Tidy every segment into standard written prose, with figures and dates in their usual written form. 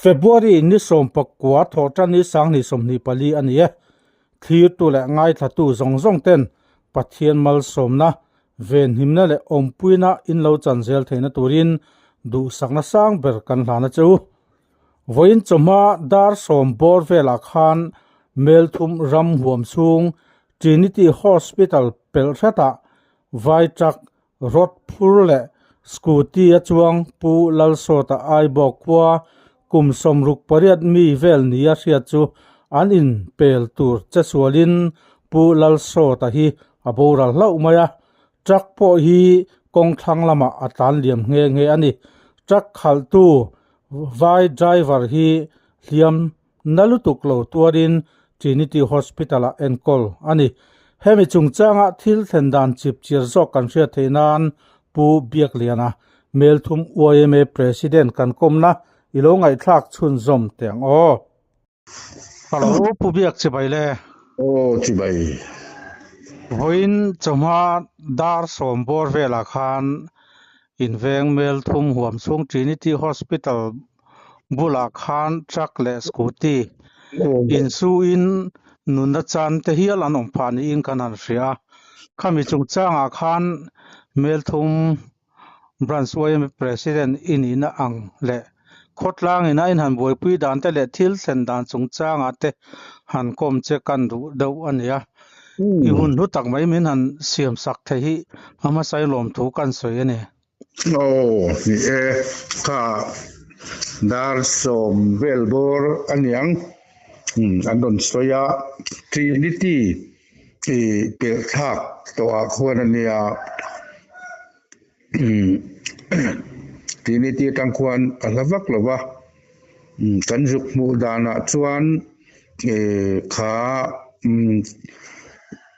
February ni 19 thawhtan ni 2024 a ni e. Thlirtu leh ngaithlatu zawng zawng ten Pathian malsawmna, venhimna leh awmpuina in lo chan zel theihna turin duhsakna sang ber kan hlan a che u. Vawiin chawhma dar sawm bawr velah khan Melthum ram huam chhung Trinity Hospital pelh hretah vai truck Rod phur leh scooty a chuang Pu Lalsawta Aibawk khua kum 68 mi vel nia hriat chu an inpel tur che sualin Pu Lalsawta hi a boral hlauh mai a, truck pawh hi kawng thlang lamah a tlan liam nghe nghe a ni. Truck khalhtu vai driver hi hliam Na lutuk lo tuarin Trinity Hospital-ah enkawl a ni. Hemi chungchanga thil thlen dan chipchir zawk kan hriat theih nan Pu Biakliana, Melthum YMA President kan kawmna i lo ngaihthlak chhunzawm teh ang aw. Hello Pu Biak chibai le. Aw chibai. Vawiin chawhma dar sawm bawr velah khan inveng Melthum huam chhung Trinity Hospital bulah khan truck leh scooty insuin nunna chan te hial an awm phah niin kan han hria a, khami chungchangah khan Melthum Branch YMA President i nihna ang leh khawtlang ina in han buaipui dan te leh thil thlen dan chungchangah te han kawm che kan duh deuh a ni a, i hun hlu tak mai min han siam sak thei hi a hmasa i lawmthu kan sawi a ni. Aw ni e, kha dar sawm vel bawr a niang an rawn sawi a, Trinity i pelh thlak tawh ah khuan a nia, Trinity atang khuan a hla vak lo va, kan zuk hmuh danah chuan kha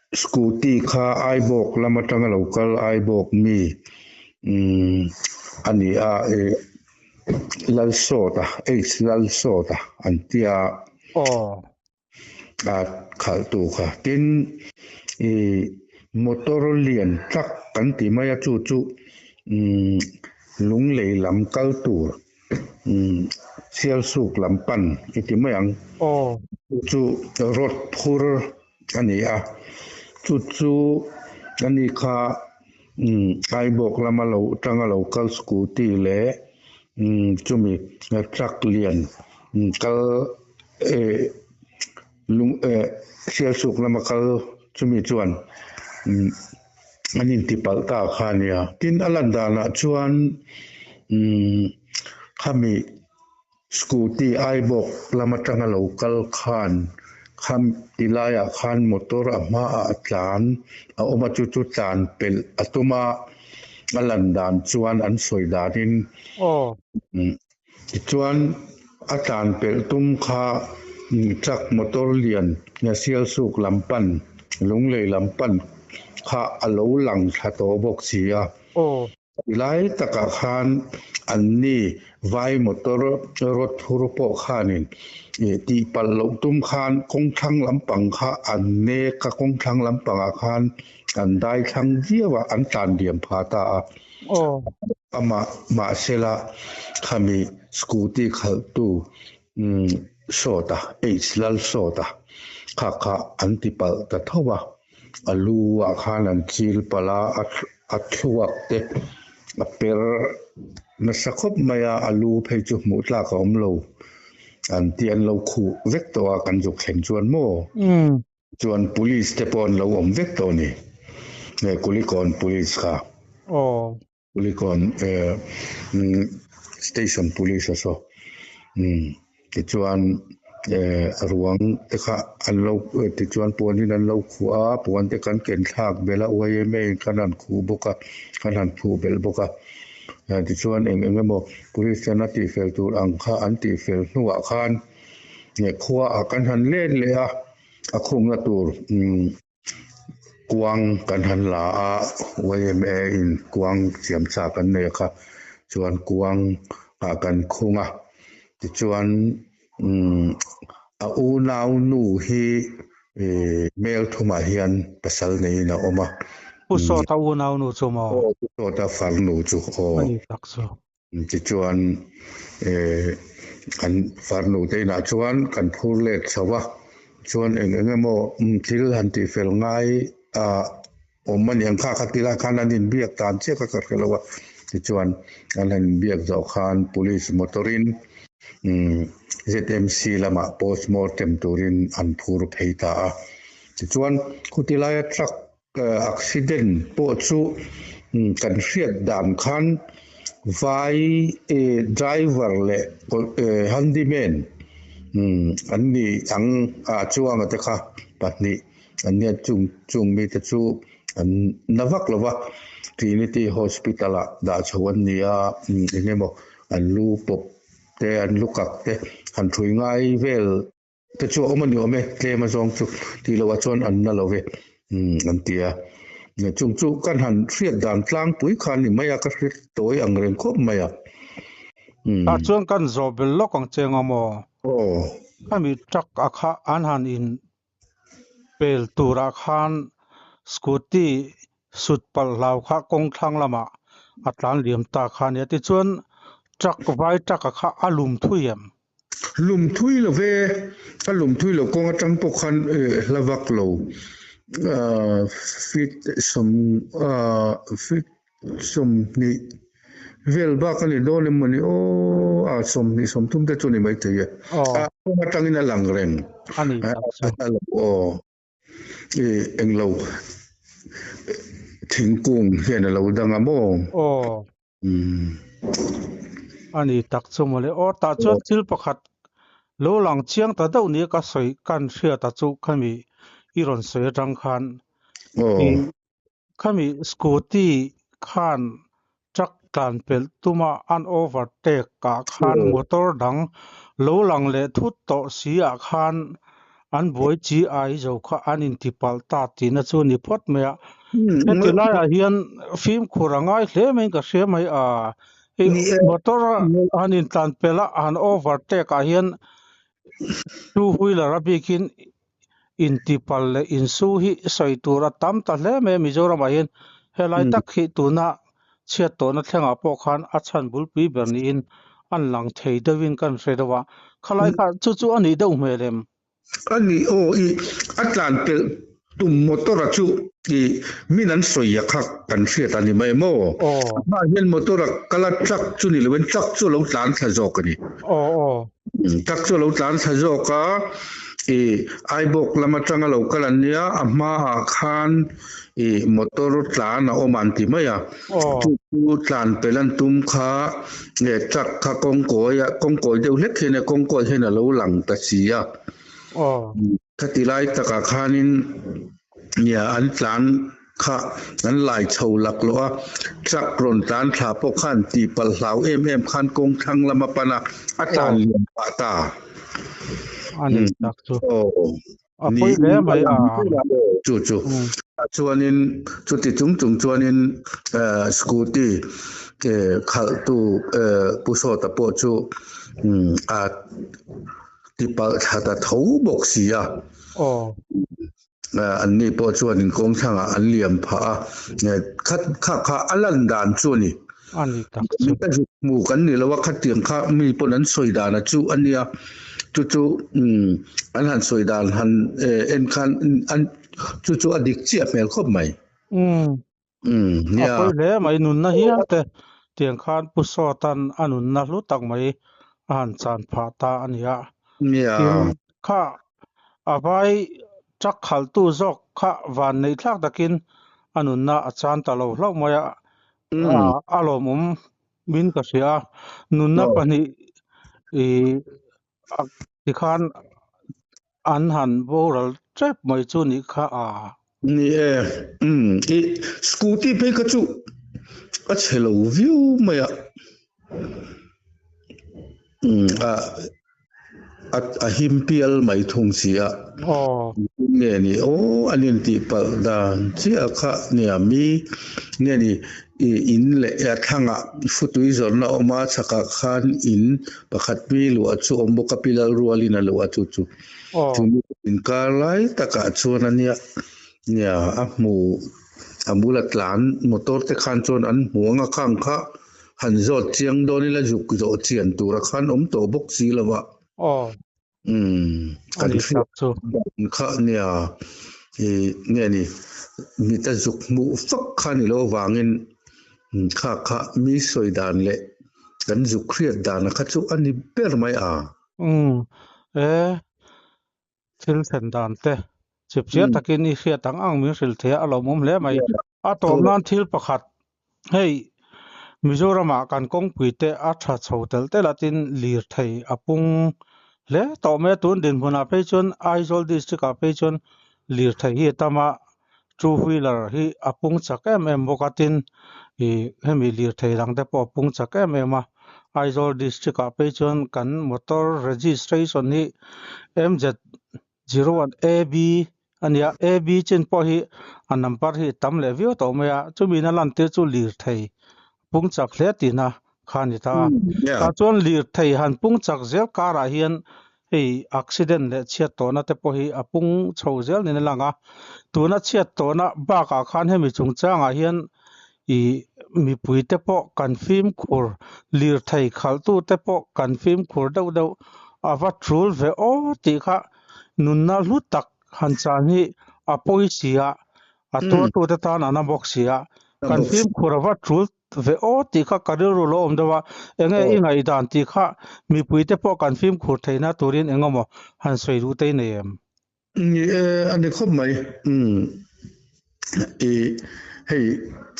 Scooty kha Aibawk lam atanga lo kal Aibawk mi a ni a, ih Lalsawta, H Lalsawta an tia a khalhtu kha. Tin, ih motor lian tak kan ti mai a chu chu Lunglei lam kal tur Sialsuk lam pan i ti mai ang. Chu chu road phur a ni a, chu chu a ni kha Aibawk lama lo tanga lo kal scooty leh chumi truck lian kal lung Sialsuk lama kal chumi chuan an intipalh ta kha a nia. Tin, a lan danah chuan khami Scooty Aibawk lam atanga lo kal khan kham ti laiah khan motor a hmaah a tlan a awm a, chu chu tlan pelh a tum a, a lan dan chuan an sawi danin tichuan a tlan pelh tum kha truck motor lian Sialsuk lam pan Lunglei lam pan kha a lo lang thla tawh bawk si a. Tilai takah khan anni vai motor road phur pawh khanin tihpalh loh tum khan kawngthlang lampang kha an nek a, kawngthlang lampangah khan an dai thlang viau a, an tlan diam pha ta a. Amah mahsela khami scooty khalhtu Sawta, H Lalsawta kha kha an tipalh ta tho a. A lu ah khan an chil palh a, a thluak te a per nasa khawp mai a, a lu phei chu hmuh tlak a awm lo. An tih an lo khuh vek tawh a kan zuk thleng chuan maw? Chuan police te pawh an lo awm vek tawh a ni, he Kulikawn police kha. Kulikawn station police a saw. Tichuan ruang te kha an lo tichuan puanin an lo khuh a, puan te kan ken thlak belh a, YMA in kan han khuh bawk a, kan han khuh belh bawk a. Tichuan eng eng emaw police ten a tihfel tur ang kha an tihfel hnuah khan khuaah kan han let leh a, a khungna tur Kuang kan han la a, YMA in kuang siam sa kan nei a kha, chuan kuang ah kan khung a, tichuan umm a unau nu hi ih hmel thumah hian pasal neiin a awm a. Pu Sawta unau nu chu maw? Aw, Pu Sawta farnu chu aw. A ni tak chu. Tichuan Kan farnu te inah chuan kan phur let chho a, chuan eng eng emaw thil han tihfel ngai ah awm a niang kha kha ti lai khan an inbiak dan chiah kha ka hre lo a, tichuan an han inbiak zawh khan police motor in ZMC lamah postmortem turin an phur phei ta a, tichuan khuti laia truck Accident pawh chu kan hriat dan khan vai driver leh handyman an ni ang a chuanga te kha pahnih an nia chung chung mite chu an na vak lo va Trinity Hospital ah dah chho an ni a eng emaw an lu pawp te an lu kak te han thui ngai vel Te chu a awm a ni awm e, tlem a zawng chu tih loh ah chuan an na lo ve an ti a. Chung chu kan han hriat dan tlangpui kha a ni mai a, ka hre tawi ang reng khawp mai a. Tah chuan kan zawh bel lawk ang che anga maw? Aw. Khami truck a kha an han in pel turah khan scooty sut palh hlau kha kawng thlang lamah a tlan liam ta kha a nia. Tichuan truck vai truck a kha a lum thui em? Lum thui lo ve, a lum thui lo kawng atang pawh khan hla vak lo feet sawm feet sawmhnih vel bak a ni dawn em mawni aw a sawmhnih sawmthum te chu a ni maithei e, a kawng atangin a lang reng a ni tak chu. Aw englo thingkung hian a lo dang a maw? Aw. A ni tak chu mawle. Aw tah chuan thil pakhat lo lang chiang ta deuh nia ka sawi kan hriat a chu khami i rawn sawi atang khan i khami scooty khan truck tlan pelh tuma an overtake ah khan motor dang lo lang leh thut tawh si ah khan an buai chi ai zo kha an inti palh ta tihna chu a ni phawt mai a. Heti laiah hian fimkhur a ngai hle maiin ka hria mai a. Hei motor han intlan pelh a, han overtake ah hian two wheeler a bikin inti palh leh insu hi sawi tur a tam ta hle mai a Mizoramah hian helai tak hi tuna chhiat tawhna thlengah pawh khan a chhan bulpui ber niin an lang thei deuhin kan hre deuh a, khalai kha chu chu a nih deuh hmel em? A nih aw i a tlan pelh tum motor a chu i min an sawi a kha kan hriat a ni mai maw? Aw. A hmaah hian motor a kal a truck chu ni loin truck chu a lo tlan thla zawk a ni. Aw aw. Truck chu a lo tlan thla zawk a, i Aibawk lam atanga lo kal an nia, a hmaah khan i motor tlan a awm an ti mai a, chu chu tlan pel an tum kha nge truck kha kawngkawi a kawngkawi deuh hlek hian e kawngkawi hian a lo lang ta si a, khati lai takah khanin nia an tlan kha an lai chho laklawh a, truck rawn tlan thla pawh khan tih palh hlau em em khan kawng thlang lama pan a, a tlan lian pah ta. A ni tak chu. A pawi hle mai a. Chu chu. Chuanin chuti chung chung chuanin scooty khalhtu Pu Sawta pawh chu a tipalh thla ta tho bawk si a. Anni pawh chuanin kawng thlangah an liam phah a. Kha kha a lan dan chu a ni. A ni tak chu. Ka zuk hmu kan ni lo a, khatiang kha mi pawn an sawi dan a chu a nia. Chu chu an han sawi dan han en khan an chu chu a dik chiah hmel khawp mai. Umm. Nia. A pawi hle mai nunna hial te tiang khan Pu Sawtan a nunna hlu tak mai a han chan phah ta a nia. Nia. Tin kha a vai truck khalhtu zawk kha van neih thlak takin a nunna a chan ta lo hlauh mai a. A lawmawm min ka hria a, nunna pahnih i tikhan an han boral tep mai chu nih kha a. Ni e, i scooty phei kha chu a chhe lo viau mai a, A him pial mai thung si a. Nge ni aw an intih palh dan chiah kha nia mi nge ni i in leh a thlangah futui zawrhna a awm a chhakah khan in pakhat mi luah chu awm bawk a pi lal rualin a luah chu chu chu mi inkar lai takah chuan a nia nia a hmu a bula tlan motor te khan chuan an hmu ang a khang kha. han zawt chiang dawn ila zuk zawh chian tura khan awm tawh bawk si lo a. Aw. Umm kan Ani hriat tak chu. dan kha nia ih nge ni mita zuk hmuh fak kha ni lo avangin kha kha mi sawi dan leh kan zuk hriat dana kha chu a ni ber mai a. Umm e thil thlen dan te chipchiar takin i hriat ang ang min hrilh thei a a lawmawm hle mai. A tawp nan thil pakhat hei Mizoramah kan kawngpui te a tha chho telh telh a tin lirthei a pung hle tawh mai a tun dinhmunah phei chuan Aizawl district ah phei chuan lirthei hi a tam a two wheeler hi a pung chak em em bawk a tin ih hemi lirthei dang te pawh a pung chak em em a Aizawl district ah phei chuan kan motor registration hi M Z zero one A B a nia A B chin pawh hi a number hi tam leh viau tawh mai a chumi na lan tir chu lirthei pung chak hle tihna kha a ni ta a tah chuan lirthei han pung chak zel karah hian hei accident leh chhiat tawhna te pawh hi a pung chho zel niin a lang a tuna chhiat tawhna bakah khan hemi chungchangah hian ih mipui te pawh kan fimkhur lirthei khalhtu te pawh kan fimkhur deuh deuh a va tul ve aw tih kha nunna hlu tak han chan hi a pawi si a a tuartu te tan a na bawk si a kan fimkhur a va tul ve aw tih kha ka rilru lo awm deuh a enge i ngaihdan tih kha mipui te pawh kan fimkhur theihna turin eng emaw han sawi duh te i nei em? Ni e, a ni khawp mai. Umm i hei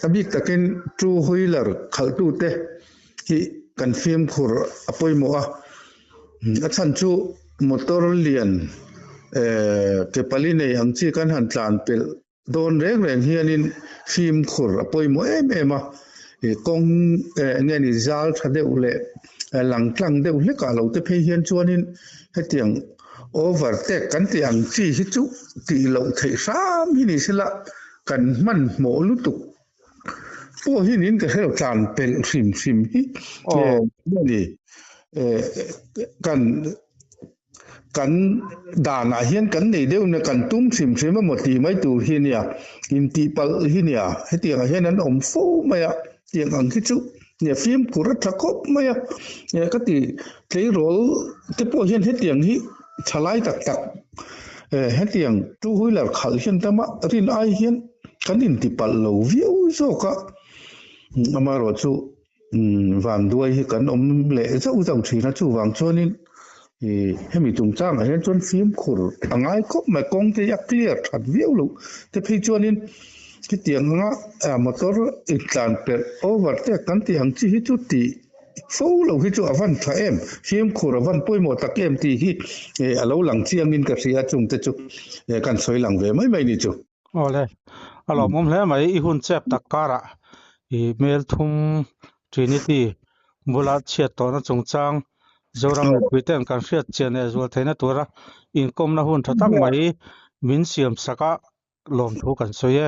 a bik takin two wheeler khalhtute hi kan fimkhur a pawimawh a, a chhan chu motor lian eh ke pali nei ang chi kan han tlan pelh dawn reng reng hianin fimkhur a pawimawh em em a, i kawng eh enge ni zal tha deuh leh lang tlang deuh hlekah lo te phei hian chuanin hetiang overtake kan tih ang chi hi chu tih loh theih hram hi ni sela kan hmanhmawh lutuk pawh hi niin ka hre lo tlan pelh hrim hrim hi eh enge ni eh kan Kan danah hian kan nei deuh na kan tum hrim hrim emaw tih mai tur hi a nia, intihpalh hi nia, hetiangah hian an awm fo mai a, tiang ang hi chu nia fimkhur a tha khawp mai a, ka ti tleirawl te pawh hian hetiang hi tha lai tak tak hetiang two wheeler khalh hian tama rin ai hian kan intipalh lo viau zawk a, amaherawhchu Vanduai hi kan awm leh zauh zauh thin a, chuvang chuanin ih hemi chungchangah hian chuan fimkhur a ngai khawp mai, kawng te hi a clear that viau loh te phei chuanin hetiang anga motor intlan perh overtake kan tih ang chi hi chu tih fo lo hi chu a van tha em, fimkhur a van pawimawh tak em tih hi a lo lang chiangin ka hria chungte chu kan sawi lang ve mai mai ni chu. Awle, a lawmawm hle mai. I hun chep tak karah i hmel thum Trinity bula chhiat tawhna chungchang Zoram mipui ten kan hriat chian leh zual theihna tura inkawmna hun tha tak mai min siam sak a lawmthu kan sawi e.